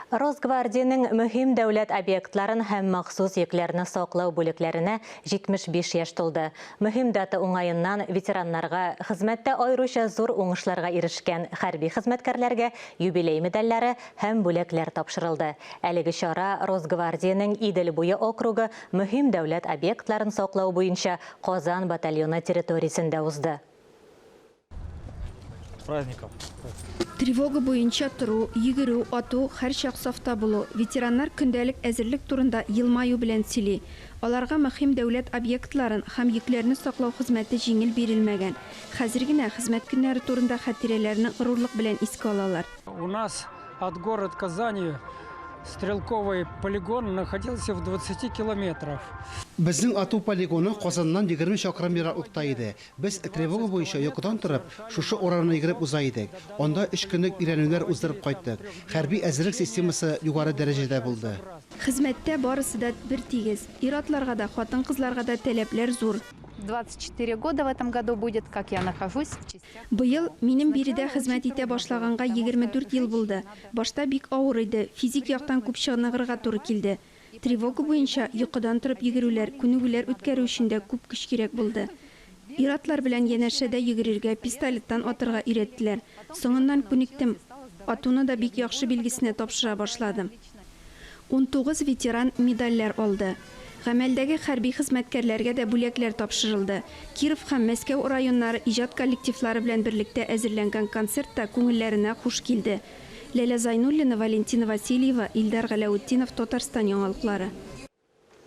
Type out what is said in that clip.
Росгвардиянең мөһим дәүләт объектларын һәм махсус йөкләрне саклау бүлекләренә 75 яшь тулды. Мөһим дата уңаеннан ветераннарга, хезмәттә аеруча зур уңышларга ирешкән хәрби хезмәткәрләргә юбилей медальләре һәм бүләкләр тапшырылды. Әлеге чара Росгвардиянең Идел буе округы мөһим дәүләт объектларын саклау буенча Казан батальоны территориясендә узды. Праздником. Тревога буенча тору, йөгерү, ату, һәрчак сафта булу, ветераннар көндәлек әзерлек турында елмаю белән сөйли. Аларга мөһим дәүләт объектларын һәм йөкләрне саклау хезмәте җиңел бирелмәгән. Хәзер генә хезмәт көннәре турында хатирәләрне горурлык белән искә алалар. У нас от город Казани стрелковый полигон находился в 20 километрах. Безнең ату полигоны Казаннан 20 чакрым ераклыкта иде. Без тревога буенча йокыдан торып, шушы араны йөгереп уза идек. Анда өч көнлек өйрәнүләр уздырып кайттык. Хәрби әзерлек системасы югары дәрәҗәдә булды. Хезмәттә барысы да бертигез. Ир-атларга да, хатын-кызларга да таләпләр зур. 24 года в этом году будет, как я нахожусь в частях. Быел минем биредә хезмәт итә башлаганга 24 ел булды. Башта бик авыр иде, физик яктан күп чыныгырга туры килде. Тревога буенча йокыдан торып йөгерүләр, күнегүләр үткәрү өчен дә күп көч кирәк булды. Ир-атлар белән янәшәдә йөгерергә, пистолеттан атырга өйрәттеләр. Соңыннан күнектем, атуны да бик яхшы билгесенә тапшыра башладым. 19 ветеран медальләр алды. Гамәлдәге хәрби хезмәткәрләргә дә бүләкләр тапшырылды. Киров һәм Мәскәү районнары иҗат коллективлары белән берлектә әзерләнгән концерт та күңелләренә хуш килде. Ләлә Зайнуллина, Валентина Васильева, Илдар Галәүтдинов, Татарстан яңалыклары.